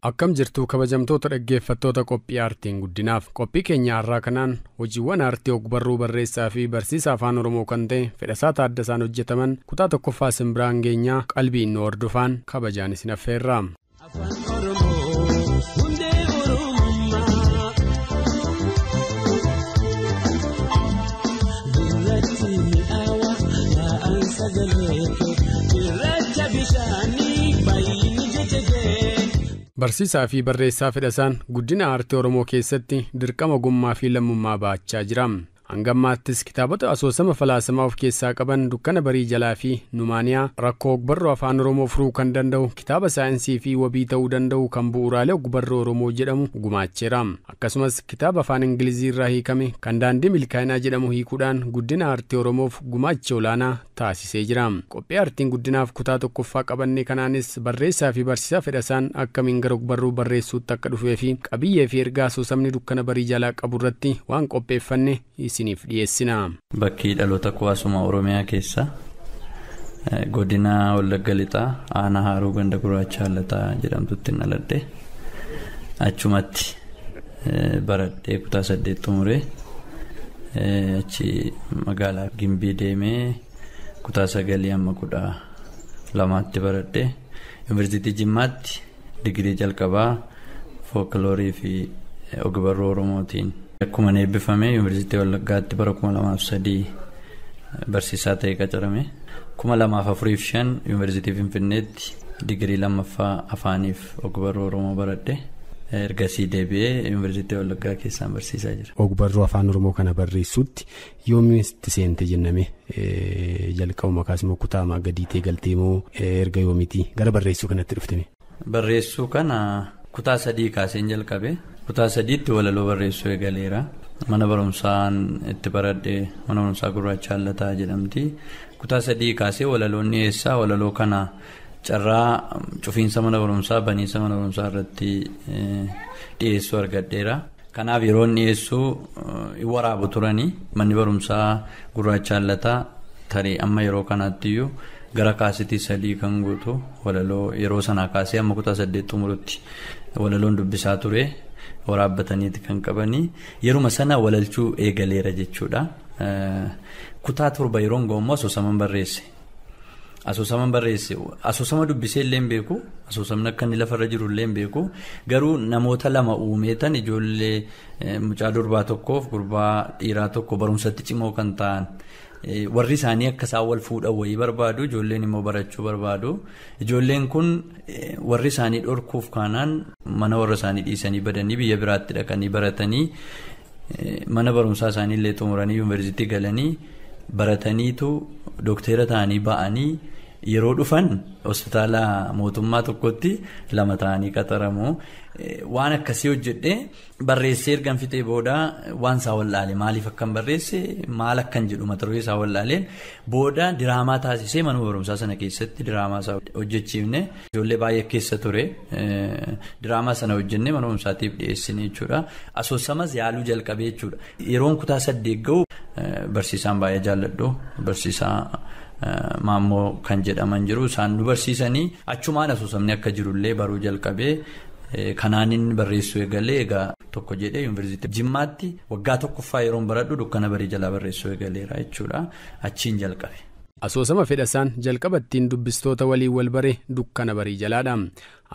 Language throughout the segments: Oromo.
Akkam jirtu kabajamtoota dhaggeeffattoota qophii aartiin guddinaaf qophii keenya har'aa kanaan hojiiwwan aartii ogbarruu barreessaa fi barsiisaa afaan Oromoo kan ta'e Fedhasaa Taaddasaan hojjetaman kutaa tokkoffaa simbiraan geenyaa qalbiin nu hordofaan kabajaan isin affeerra. Barsiisaa fi barreessaa Fedhasaan guddina aartii Oromoo keessatti dirqama ogummaa fi lammummaa baachaa jira. Hanga ammaattis kitaabota asoosama falaasamaa of keessaa qaban Dukkana Barii Jalaa fi Numaaniyaa rakkoo ogbarruu afaan Oromoo furuu kan danda'u kitaaba saayinsii fi wabii ta'uu danda'u kan bu'uuraalee ogbarruu Oromoo jedhamu gumaacheera. Akkasumas kitaaba afaan Ingilizii irraa hiikame kan Daandii Milkaa'inaa jedhamu hiikuudhaan guddina aartii Oromoof gumaacha olaanaa taasisee jira. Qophii aartiin guddinaaf kutaa tokkoffaa qabanne kanaanis barreessaa fi barsiisaa Fedhasaan akkamiin gara ogbarruu barreessuutti akka dhufee fi qabiyyee fi ergaa asoosamni Dukkana Barii Jalaa qabu irratti waan qopheeffanne isiniif dhiyeessina. Bakki dhaloota kuwaasuma Oromiyaa keessa godina Wallagga Lixaa aanaa Haaruu ganda Gurraacha Hallataa jedhamtutti dhaladhe. Achumatti baradhee kutaa 8 xumuree achi magaalaa Gimbii deemee kutaa 9 amma 12tti baradhe. Yuunivarsiitii Jimmaatti digirii jalqabaa fookiloorii fi ogbarruu Oromootiin akkuma eebbifame Yuunivarsiitii Wallaggaatti bara 2003 barsiisaa ta'ee qacarame. 2004-5 Yuunivarsiitii Finfinneetti digirii lammaffaa afaaniif ogbarruu Oromoo baradhe. Ergasii deebi'ee Yuunivarsiitii Wallaggaa keessaan barsiisaa jira. Ogbarruu afaan Oromoo kana barreessuutti yoomitti seente jenname jalqabuma kaasuma kutaa gadii ta'e galtee moo erga yoomiitii gara barreessuu kanatti dhuftame? Barreessuu kana kutaa 3 kaaseen jalqabe. Kutaa 3tti walaloo barreessuu eegaleera. Mana barumsaan itti baradhe mana barumsaa Gurraacha Hallataa jedhamti. Kutaa 3 kaasee walaloon dhiyeessaa. Walaloo kana carraa cufiinsa mana barumsaa baniinsa mana barumsaa irratti dhiyeessuu argadheera. Kanaaf yeroo dhiyeessuu waraabu turanii manni barumsaa Gurraacha Hallataa tarii amma yeroo kanaattiyyuu gara kaasitii 3 kan guutu walaloo yeroo sanaa kaasee amma kutaa 8 xumurutti walaloon dubbisaa ture. Waraabbataniiti kan qabanii yeruma sana walalchuu eegaleera jechuudha. Kutaa 7 yeroon ga'u asoosaman barreesse. Asoosaman barreesse. Asoosama dubbisee illee hin beeku. Asoosamni akka inni lafarra jiru illee hin beeku. Garuu namoota lama uumeetan ijoollee mucaa durbaa tokkoof gurbaa dhiiraa tokko barumsatti cimoo kan ta'an. Warri isaanii akka isaan wal fuudhan wayii barbaadu, ijoolleen immoo barachuu barbaadu. Ijoolleen kun warri isaanii dhorkuuf kaanaan mana warra isaanii dhiisanii badanii biyya biraatti dhaqanii baratanii mana barumsaa isaanii illee xumuranii yuunivarsiitii galanii barataniitu doktera ta'anii ba'anii yeroo dhufan hospitaala mootummaa tokkotti 2 ta'anii qaxaramu. Waan akkasii hojjedhe barreessee ergan fixee booda waan isaa wallaale maaliif akkan barreesse maal akkan jedhu mata duree isaa wallaaleen booda diraamaa taasisee mana barumsaa sana keessatti diraamaa isaa hojjechiifne ijoollee baay'ee keessa ture diraamaa sana hojjenne mana barumsaatiif dhiyeessine jechuudha. Asoosamas yaaluu jalqabee jechuudha. Yeroon kutaa 8 ga'u barsiisaan baay'ee jaalladhu barsiisaa Maammoo kan jedhaman jiru isaan nu barsiisanii achumaan asoosamni akka jirullee baruu jalqabee kanaan inni barreessuu eegalee egaa tokko jedhee yuunivarsiitii Jimmaatti waggaa tokkoffaa yeroon baradhu Dukkana Barii Jalaa barreessuu eegaleera jechuudha. Achiin jalqabe. Asoosama Fedhasaan jalqaba ittiin dubbistoota waliin wal bare Dukkana Barii Jalaadha.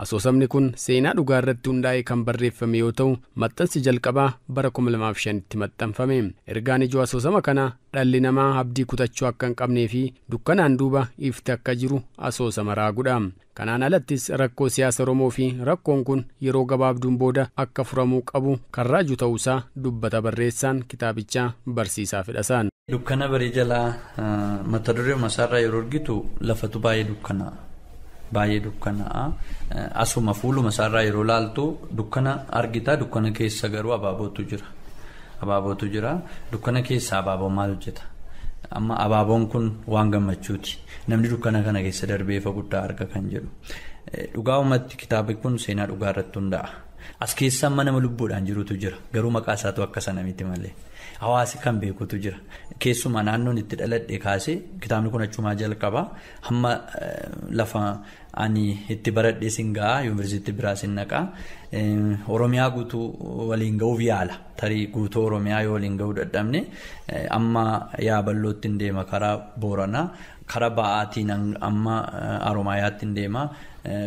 Asoosamni kun seenaa dhugaa irratti hundaa'e kan barreeffame yoo ta'u maxxansi jalqabaa bara 2005tti maxxanfame. Ergaan ijoo asoosama kanaa dhalli namaa abdii kutachuu akka hin qabnee fi dukkanaan duuba ifti akka jiru asoosama raagudha. Kanaan alattis rakkoo siyaasa Oromoo fi rakkoon kun yeroo gabaabduun booda akka furamuu qabu kan raaju ta'uusaa dubbata barreessaan kitaabichaa barsiisaa Fedhasaan. Dukkana Barii Jalaa mata duree masaarraa yeroo argitu lafatu baay'ee dukkanaa'a. Baay'ee dukkanaa'a. Asuma fuuluma isaarraa yeroo laaltu dukkana argita. Dukkana keessa garuu abaabootu jira. Abaabootu jira. Dukkana keessa abaaboo maal hojjeta? Amma abaaboon kun waan gammachuuti. Namni dukkana kana keessa darbee ifa guddaa arga kan jedhu. Dhugaa'umatti kitaabni kun seenaa dhugaa irratti hundaa'a. As keessa amma nama lubbuudhaan jirutu jira. Garuu maqaa isaatu akka sana miti malee. Hawaasi kan beekutu jira. Keessumaa naannoon itti dhaladhe kaasee kitaabni kun achumaa jalqaba. Hamma lafa ani itti baradhee sin ga'a, yuunivarsiitii biraa sin naqa. Oromiyaa guutuu waliin ga'uuf yaala. Tarii guutuu Oromiyaa yoo waliin ga'uu dadhabne amma Yaaballootti hin deema karaa Booranaa, karaa Ba'aatiin amma Aromaayaatti hin deema.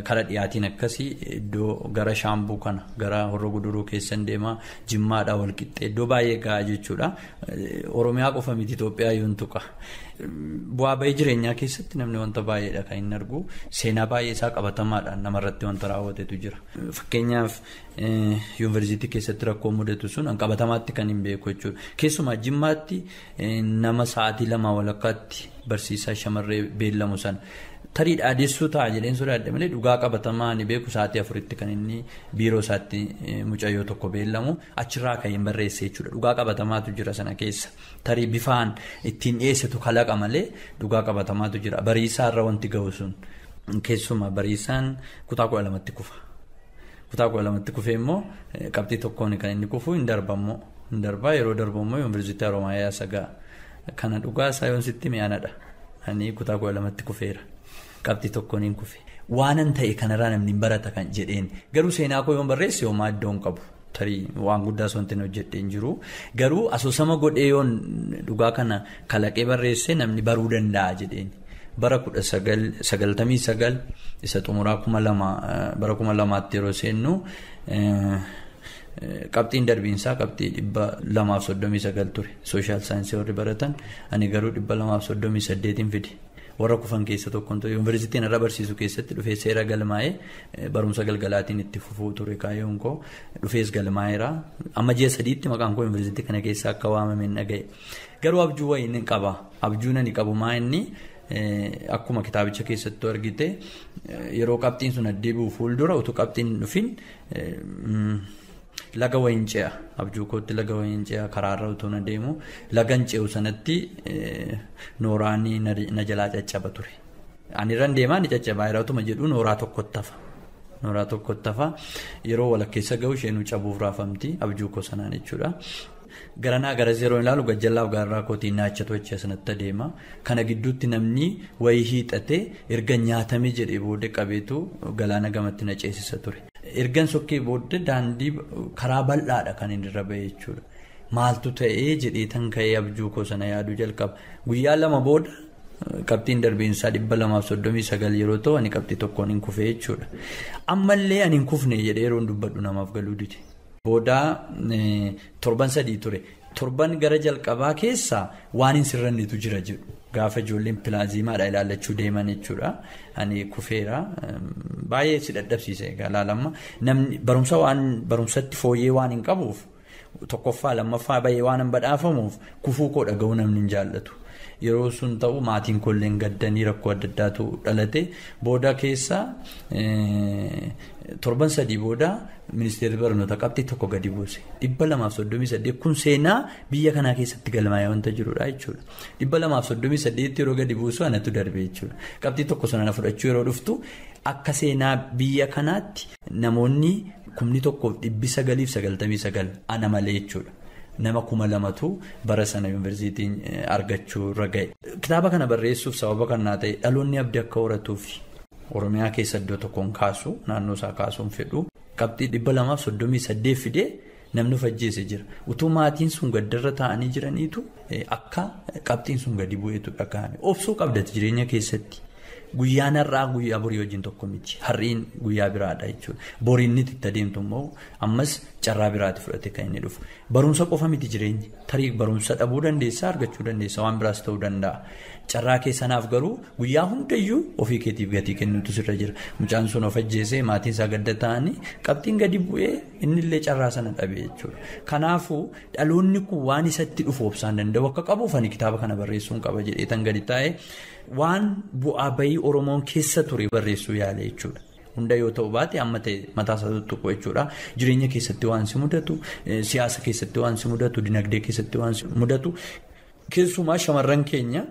Karaa dhiyaatiin akkasii iddoo gara Shaambuu kana gara Horroo Guduruu keessa hin deema. Jimmaadhaa walqixxee iddoo baay'ee gahaa jechuudha. Oromiyaa qofa miti Itoophiyaa yoon tuqa. Bu'aa bahii jireenyaa keessatti namni wanta baay'eedha kan inni argu. Seenaa baay'ee isaa qabatamaadhaan namarratti wanta raawwatetu jira. Fakkeenyaaf yuunivarsiitii keessatti rakkoo mudatu sun qabatamaatti kan hin beeku jechuudha. Keessumaa Jimmaatti nama sa'aatii 2 walakkaatti barsiisaa shamarree beellamu sana. Tarii dhaadessuu ta'a jedheen sodaadhe malee dhugaa qabatamaa ni beeku sa'aatii 4tti kan inni biiroo isaatti mucayyoo tokko beellamu achirraa kan hin barreesse jechuudha. Dhugaa qabatamaatu jira sana keessa. Tarii bifaan ittiin dhiyeessitu kalaqa malee dhugaa qabatamaatu jira. Bariisaa irra wanti ga'u sun keessumaa bariisaan kutaa 12tti kufa. Kutaa 12tti kufee immoo qabxii tokkoon kan inni kufu hin darbammoo. Hin darbaa yeroo darbu immoo yuunivarsiitii Haroomayaa isa ga'a. Kana dhugaa isaa yoon sitti mi'aanadha. Ani kutaa 12tti kufeera. Qabxii tokkoon hin kufe. Waanan ta'e kanarraa namni hin barata kan jedheen. Garuu seenaa koo yoon barreesse homaa iddoo hin qabu. Tarii waan guddaas wanti hin hojjedhee hin jiru. Garuu asoosama godhee yoon dhugaa kana kalaqee barreesse namni baruu danda'a jedheen. Bara 1999 isa xumuraa 2000 bara 2000tti yeroo seennu qabxiin darbiinsaa qabxii 239 ture. Sooshaal saayinsii warri baratan ani garuu 238 fide. Warra kufan keessa tokkoon ture. Yuunivarsiitiin irra barsiisu keessatti dhufee seera galmaa'ee barumsa galgalaatiin itti fufuu ture kaayyoon koo dhufees galmaa'eera. Amma ji'a 3tti maqaan koo yuunivarsiitii kana keessa akka waamame hin dhaga'e. Garuu abjuu wayii ni qaba. Abjuun ani qabu maa inni akkuma kitaabicha keessattuu argite yeroo qabxiin sun addeebi'u fuuldura utuu qabxiin hin dhufin laga wayiin ce'a. Abjuu kootti laga wayiin ce'a karaarra utuu na deemu lagan ce'u sanatti nooraanii na jalaa caccaba ture. Ani irra deemaa ni caccabaa jira utuma jedhu nooraa tokkotti hafa. Nooraa tokkotti hafa. Yeroo walakkeessa ga'u isheenuu cabuuf raafamti abjuu koo sanaan jechuudha. Garanaa gara yeroo ilaalu gajjallaaf gaarraa kootiin naachatu achi sanatti adeema. Kana gidduutti namni wayii hiixatee erga nyaatame jedhee booda qabeetu galaana gamatti na ceesisa ture. Ergan sokkee booda daandii karaa bal'aadha kan inni irra ba'e jechuudha. Maaltu ta'ee jedhee tan ka'ee abjuu koo sana yaaduu jalqaba. Guyyaa 2 booda qabxiin darbiinsaa 239 yeroo ta'u ani qabxii tokkoon hin kufee jechuudha. Ammallee ani hin kufne jedhee yeroo dubbadhu namaaf galuu dide. Booda torban 3 ture. Torban gara jalqabaa keessaa waan hin sirrannetu jira jedhu. Gaafa ijoolleen pilaazimaadha ilaallachuu deeman jechuudha. Ani kufeera. Baay'ee si dadhabsiise egaa ilaalamma. Namni barumsa waan barumsatti fooyyee waan hin qabuuf tokkoffaa lammaffaa baay'ee waan hin badhaafamuuf kufuu koo dhaga'uu namni hin jaallatu. Yeroo sun ta'u maatiin kolleen gaddanii rakkoo adda addaatu dhalate. Booda keessa torban 3 booda ministeerri barnoota qabxii tokko gadi buuse. 238 kun seenaa biyya kanaa keessatti galmaa'ee wanta jirudha jechuudha. 238 yeroo gadi buusu anatu darbe jechuudha. Qabxii tokko sana fudhachuu yeroo dhuftu akka seenaa biyya kanaatti namoonni 1999 ana malee jechuudha. Nama 2000tu bara sana yuunivarsiitiin argachuu irra ga'e. Kitaaba kana barreessuuf sababa kan naa ta'e dhaloonni abdii akka horatuuf Oromiyaa keessa iddoo tokkoon kaasu naannoo isaa kaasuun fedhu qabxii 238 fidee namni of ajjeese jira. Utuu maatiin sun gaddarra taa'anii jiraniitu akka qabxiin sun gadi bu'eetu dhaga'ame. Obsuu qabdati jireenya keessatti. Guyyaan har'aa guyyaa borii wajjin tokko miti. Har'iin guyyaa biraadha jechuudha. Boriin itti adeemtu immoo ammas carraa biraati fudhate kan inni dhufu. Barumsa qofa miti jireenyi. Tarii barumsa dhabuu dandeessa, argachuu dandeessa, waan biraas ta'uu danda'a. Carraa keessanaaf garuu guyyaa hundayyuu ofii keetiif gatii kennuutu sirra jira. Mucaan sun of ajjeesee maatiin isaa gadda ta'anii qabxiin gadi bu'ee innillee carraa sana dhabe jechuudha. Kanaafuu dhaloonni kun waan isatti dhufu obsaan danda'u akka qabuuf ani kitaaba kana barreessuun qaba jedhee tan gadi taa'e waan bu'aa bahii Oromoon keessa ture barreessuu yaale jechuudha. Hunda yoo ta'u baate amma ta'e mataa isaa tuttuqu jechuudha. Jireenya keessatti waan si mudatu, siyaasa keessatti waan si mudatu, dinagdee keessatti waan si mudatu. Keessumaa shamarran keenya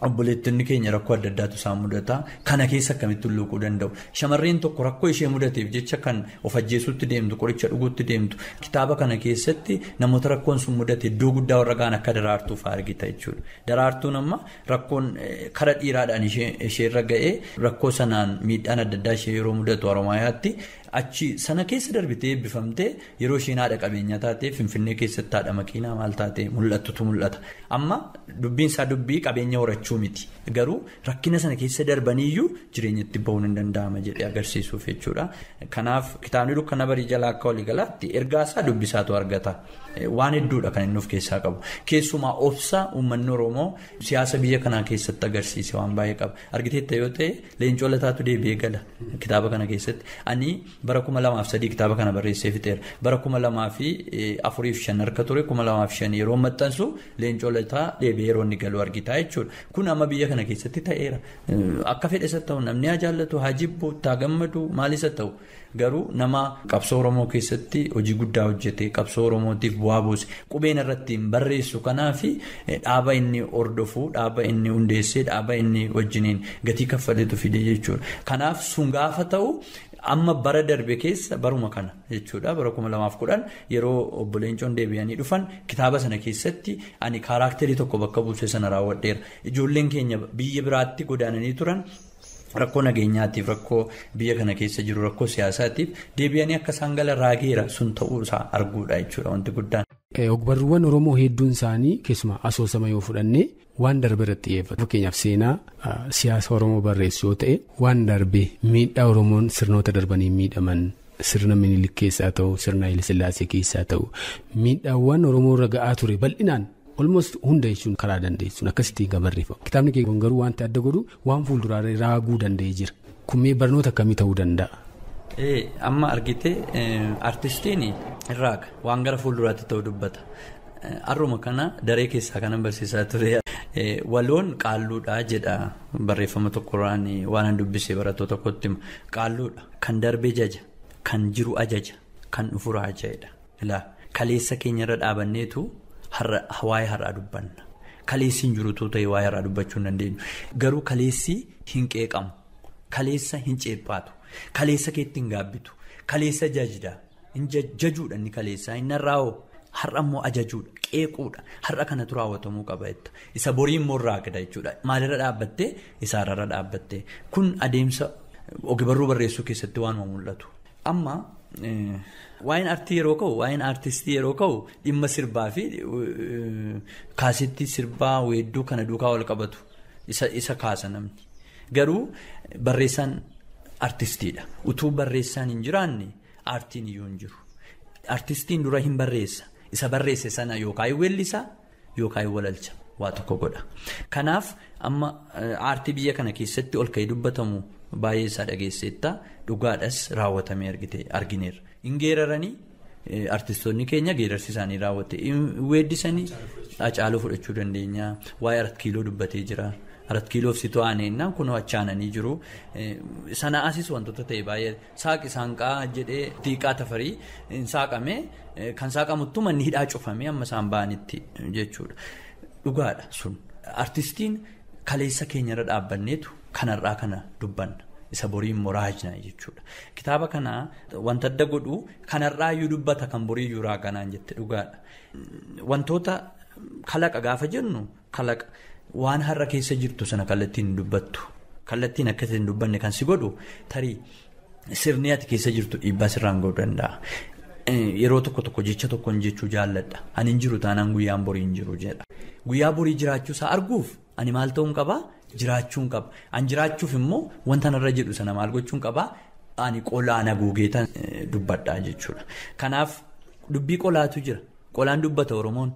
Obboleettonni keenya rakkoo adda addaatu isaan mudata. Kana keessa akkamitti hulluuquu danda'u? Shamarreen tokko rakkoo ishee mudateef jecha kan of ajjeesuutti deemtu, qoricha dhuguutti deemtu. Kitaaba kana keessatti namoota rakkoon sun mudate iddoo guddaa warra ga'an akka Daraartuu fa'aa argita jechuudha. Daraartuun amma rakkoon kara dhiiraadhaan isheerra ga'ee rakkoo sanaan miidhaan adda addaa ishee yeroo mudatu Oromaayaatti achi sana keessa darbitee eebbifamtee yeroo isheen haadha qabeenyaa taatee Finfinnee keessatti haadha makiinaa maal taatee mul'attutu mul'ata. Amma dubbiin isaa dubbii qabeenya horachuu miti. Garuu rakkina sana keessa darbaniyyuu jireenyatti bahuun hin danda'ama jedhee agarsiisuuf jechuudha. Kanaaf kitaabni Dukkana Barii Jalaa akka waliigalaatti ergaa isaa dubbisaatu argata. Waan hedduudha kan inni of keessaa qabu. Keessumaa obsa uummanni Oromoo siyaasa biyya kanaa keessatti agarsiise waan baay'ee qaba. Argiteetta yoo ta'e Leencoo Lataatu deebi'ee gala kitaaba kana keessatti. Ani bara 2003 kitaaba kana barreessee fixeera. Bara 2004 fi 5 harka ture 2005 yeroo maxxansu Leencoo Lataa deebi'ee yeroo inni galu argitaa jechuudha. Kun amma biyya kana keessatti ta'eera. Akka fedhe isa ta'u namni haa jaallatu, haa jibbu, haa gammadu, maal isa ta'u. Garuu nama qabsoo Oromoo keessatti hojii guddaa hojjete, qabsoo Oromootiif bu'aa buuse, qubeen irratti hin barreessu kanaaf dhaaba inni hordofu, dhaaba inni hundeessee, dhaaba inni wajjiniin gatii kaffaleetu fide jechuudha. Kanaaf sun gaafa ta'u amma bara darbe keessa baruma kana jechuudha. Bara 2010 yeroo obbo Leencoon deebi'anii dhufan kitaaba sana keessatti ani kaaraakterii tokko bakka buuse sana raawwadheera. Ijoolleen keenya biyya biraatti godaananii turan rakkoo nageenyaatiif, rakkoo biyya kana keessa jiru, rakkoo siyaasaatiif deebi'anii akka isaan gala raageera sun ta'uu isaa arguudha jechuudha wanti guddaan. Ogbarruuwwan Oromoo hedduun isaanii keessumaa asoosama yoo fudhanne waan darbe irratti xiyyeeffatu. Fakkeenyaaf seenaa siyaasa Oromoo barreessu yoo ta'e waan darbe miidhaa Oromoon sirnoota darbanii miidhaman sirna Minilik keessaa ta'u, sirna Hayilasillaasee keessaa ta'u miidhaawwan Oromoo irra ga'aa ture bal'inaan almost hunda jechuun karaa dandeessuun akkasitti kan barreeffamu. Kitaabni kee garuu wanti adda godhu waan fuulduraa raaguu danda'ee jira. Kummee barnoota akkamii ta'uu danda'a? Amma argite artistiin raaga waan gara fuulduraatti ta'u dubbata. Har'uma kana daree keessaa kanan barsiisaa ture. Waloon qaalluudha jedha barreeffama tokkorraan waan an dubbisee barattoota tokkotti hima. Qaalluudha kan darbe jaja, kan jiru ajaja, kan dhufu raaja jedha. Kaleessa keenyarra dhaabanneetu waa'ee har'aa dubbanna. Kaleessi hin jirutu ta'e waa'ee har'aa dubbachuu hin dandeenyu. Garuu kaleessi hin qeeqamu. Kaleessa hin ceephaatu. Kaleessa keetti hin gaabbitu. Kaleessa jajda. Jajuudha inni kaleessaa. Inni har'aawoo har'a immoo ajajuudha. Qeequudha. Har'a kanatu raawwatamuu qaba jetta. Isa borii immoo raagda jechuudha. Maalirra dhaabbattee? Isaarra dhaabbattee. Kun adeemsa ogbarruu barreessuu keessatti waanuma mul'atu. Amma waa'een artii yeroo ka'u, waa'een artistii yeroo ka'u dhimma sirbaa fi kaasitti sirbaa weedduu kana duukaa wal qabatu isa kaasa namni. Garuu barreessaan artistiidha. Utuu barreessaan hin jiraanne artiin iyyuu hin jiru. Artistiin dura hin barreessa. Isa barreesse sana yookaan weellisa yookaan walalcha waa tokko godha. Kanaaf amma aartii biyya kana keessatti ol ka'ee dubbatamu baay'ee isaa dhageesseetta. Dhugaadhas raawwatamee argineerra. Hin geeraranii artistoonni keenya geerarsi isaanii raawwate. Weeddisanii Hacaaluu fudhachuu dandeenya. Waa'ee 4 kiiloo dubbatee jira. 4 kiiloof situ aaneennaan kunoo achaananii jiru. Sana asis wantoota ta'e baay'ee saaqi saanqaa jedhee xiiqaa tafarii hin saaqame kan saaqamuttu manni hidhaa cufamee amma isaan ba'anitti jechuudha. Dhugaadha sun. Artistiin kaleessa keenyarra dhaabbanneetu kanarraa kana dubbanna. Isa borii immoo raajna jechuudha. Kitaaba kana wanta adda godhu kanarraa iyyuu dubbata kan borii iyyuu raaganaan jette dhugaadha. Wantoota kalaqa gaafa jennu kalaqa waan har'a keessa jirtu sana kallattiin hin dubbattu. Kallattiin akkasitti hin dubbanne kan si godhu tarii sirni ati keessa jirtu dhiibbaa sirraan ga'uu danda'a. Yeroo tokko tokko jecha tokkoon jechuu jaalladha. Ani hin jiru taanaan guyyaan borii hin jiru jedha. Guyyaa borii jiraachuusaa arguuf ani maal ta'uun qabaa? Jiraachuun qaba. Ani jiraachuuf immoo wanta narra jedhu sana maal gochuun qabaa? Ani qolaan haguugeetan dubbadhaa jechuudha. Kanaaf dubbii qolaatu jira. Qolaan dubbata Oromoon.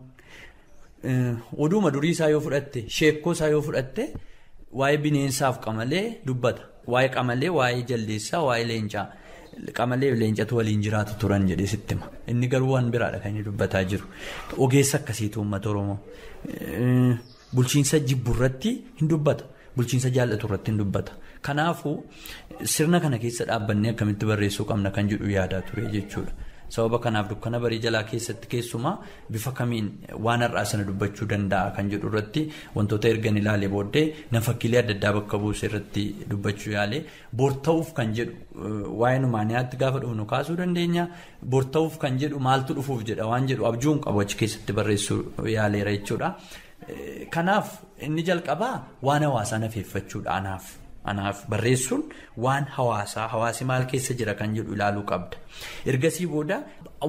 Oduuma durii isaa yoo fudhatte, sheekkoo isaa yoo fudhatte waa'ee bineensaaf qamalee dubbata. Waa'ee qamalee, waa'ee jaldeessaa, waa'ee leencaa. Qamalee leencatu waliin jiraatu turan jedhee sitti hima. Inni garuu waan biraadha kan inni dubbataa jiru. Ogeessa akkasiitu uummata Oromoo. Bulchiinsa jibbu irratti hin dubbata. Bulchiinsa jaallatu irratti hin dubbata. Kanaafuu sirna kana keessa dhaabbannee akkamitti barreessuu qabna kan jedhu yaadaa ture jechuudha. Sababa kanaaf dukkana barii jalaa keessatti keessumaa bifa kamiin waan har'aa sana dubbachuu danda'a kan jedhu irratti wantoota ergan ilaalee booddee na fakkiilee adda addaa bakka buuse irratti dubbachuu yaale bor ta'uuf kan jedhu waa'ee numaaniyaatti gaafa dhufnu kaasuu dandeenya. Bor ta'uuf kan jedhu maaltu dhufuuf jedha waan jedhu abjuun qabu achi keessatti barreessuu yaaleera jechuudha. Kanaaf inni jalqabaa waan hawaasaa nafeeffachuudha anaaf. Anaaf barreessuun waan hawaasaa hawaasi maal keessa jira kan jedhu ilaaluu qabda. Ergasii booda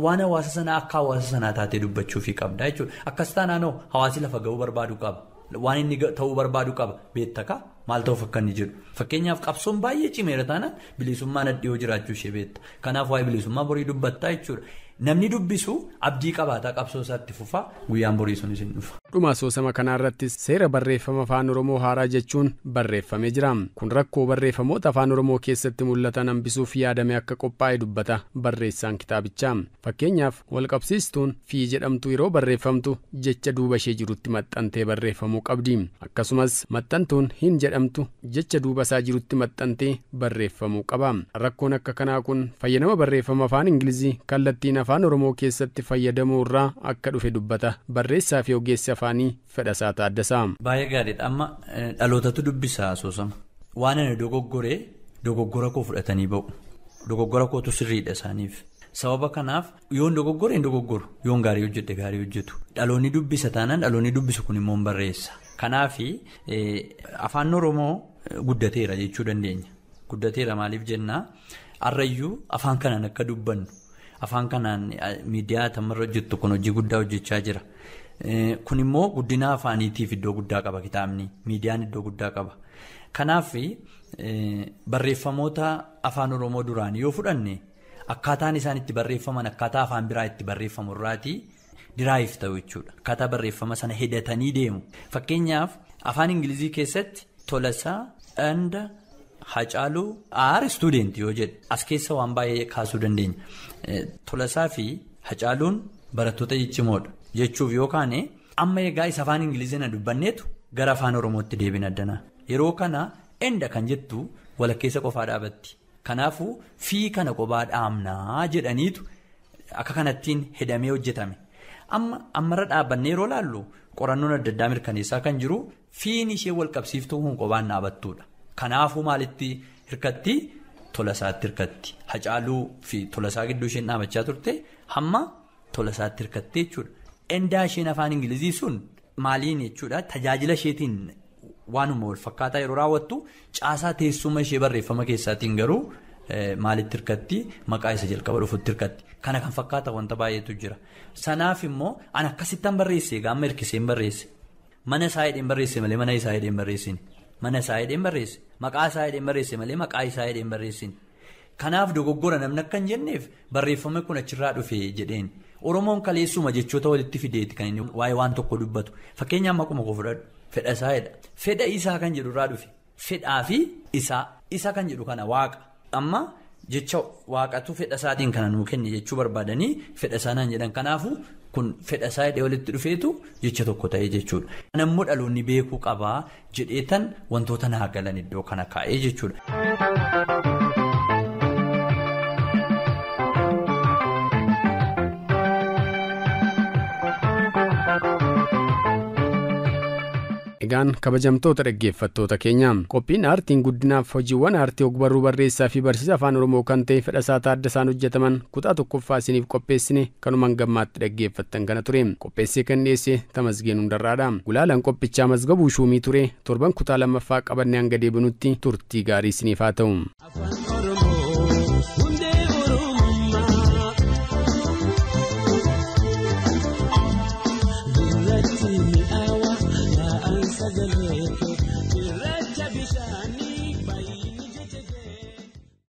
waan hawaasa sanaa akka hawaasa sanaa taatee dubbachuufii qabda jechuudha. Akkas taanaanoo hawaasi lafa ga'uu barbaadu qaba. Waan inni ta'uu barbaadu qaba. Beektaka maal ta'uuf akka inni jedhu. Fakkeenyaaf qabsoon baay'ee cimeera taanaan bilisummaan addihoo jiraachuu ishee beekta. Kanaaf waa'ee bilisummaa borii dubbattaa jechuudha. Namni dubbisu abdii qabaataa qabsoo isaatti fufaa guyyaan borii sunis hin dhufa. Dhuma asoosama kanarrattis seera barreeffama afaan Oromoo haaraa jechuun barreeffamee jira. Kun rakkoo barreeffamoota afaan Oromoo keessatti mul'atan hambisuuf yaadame akka qophaa'e dubbata barreessaan kitaabichaa. Fakkeenyaaf walqabsiistuun fi jedhamtu yeroo barreeffamtu jecha duuba ishee jirutti maxxantee barreeffamuu qabdi. Akkasumas maxxantuun hin jedhamtu jecha duuba isaa jirutti maxxantee barreeffamuu qaba. Rakkoon akka kanaa kun fayyadama barreeffama afaan Ingilizii kallattiin afaan Oromoo keessatti fayyadamuu irraa akka dhufe dubbata barreessaa fi ogeessi afaanii Fedhasaa Taaddasaa. Baay'ee gaariidha. Amma dhalootatu dubbisa asoosama. Waan ani dogoggoree dogoggora koo fudhatanii ba'u. Dogoggora kootu sirriidha isaaniif. Sababa kanaaf yoon dogoggore hin dogoggoru. Yoon gaarii hojjedhe gaarii hojjetu. Dhaloonni dubbisa taanaan dhaloonni dubbisu kun immoo hin barreessa. Kanaaf afaan Oromoo guddateera jechuu dandeenya. Guddateera maaliif jennaa arrayyuu afaan kanaan akka dubbannu. Afaan kanaan miidiyaa tamarra hojjettu kun hojii guddaa hojjechaa jira. Kun immoo guddina afaaniitiif iddoo guddaa qaba kitaabni. Miidiyaan iddoo guddaa qaba. Kanaaf barreeffamoota afaan Oromoo duraanii yoo fudhanne akkaataan isaan itti barreeffaman akkaataa afaan biraa itti barreeffamu irraatii diraayif ta'u jechuudha. Akkaataa barreeffama sana hidhatanii deemu. Fakkeenyaaf afaan Ingilizii keessatti Tolasaa and Hacaaluu are student yoo jedhe as keessa waan baay'ee kaasuu dandeenya. Tolasaa fi Hacaaluun barattoota ciccimoodha jechuuf yookaan amma egaa isa afaan Ingilizii na dubbanneetu gara afaan Oromootti deebina addanaa. Yeroo kana enda kan jettu walakkeessa qofaa dhaabatti. Kanaafuu fi kana qophaa dhaabnaa jedhaniitu akka kanattiin hidhamee hojjetame. Amma ammarra dhaabbannee yeroo laallu qorannoon adda addaa mirkaneessaa kan jiru fiin ishee wal qabsiiftuu kun qophaan dhaabattuudha. Kanaafuu maalitti hirkatti? Tolasaatti hirkatti. Hacaaluu fi Tolasaa gidduu isheen dhaabachaa turte hamma Tolasaatti hirkatte jechuudha. Endaa isheen afaan Ingilizii sun maaliin jechuudha tajaajila isheetiin waanuma wal fakkaataa yeroo raawwattu caasaa teessuma ishee barreeffama keessaatiin garuu maalitti hirkatti? Maqaa isa jalqaba dhufutti hirkatti. Kana kan fakkaata wanta baay'eetu jira. Sanaaf immoo ani akkasittan barreesse gaama hirkisee hin barreesse. Mana isaa hidheen barreesse malee mana isaa hidheen barreessine. Mana isaa hidheen barreesse. Maqaa isaa hidheen barreesse malee maqaa isaa hidheen barreessine. Kanaaf dogoggora namni akka hin jenneef barreeffamni kun achirraa dhufe jedheen. Oromoon kaleessuma jechoota walitti fideeti kan inni waa'ee waan tokko dubbatu. Fakkeenyaaf maquma koo fudhadhu. Fedha isaa jedha. Fedha isaa kan jedhu irraa dhufe. Fedhaa fi isaa. Isa kan jedhu kana waaqa. Amma jecha waaqatu fedha isaatiin kana nuu kenne jechuu barbaadanii fedha isaa naan jedhan. Kanaafuu kun fedha isaa hidhee walitti dhufeetu jecha tokko ta'ee jechuudha. Nammoo dhaloonni beekuu qabaa jedheetan wantoota naa galan iddoo kana kaa'ee jechuudha. Egaan kabajamtoota dhaggeeffattoota keenya qophiin aartiin guddinaaf hojiiwwan aartii ogbarruu barreessaa fi barsiisa afaan Oromoo kan ta'e Fedhasaa Taaddasaan hojjetaman kutaa tokkoffaa isiniif qopheessine kanumaan gammaatti dhaggeeffattan kana ture. Qopheessee kan dhiyeesse Tamasgeen Hundarraadha. Gulaalaan qophichaa Mazgabuu Shuumii ture. Torban kutaa lammaffaa qabannee hanga deebinutti turtii gaarii isiniif haa ta'u.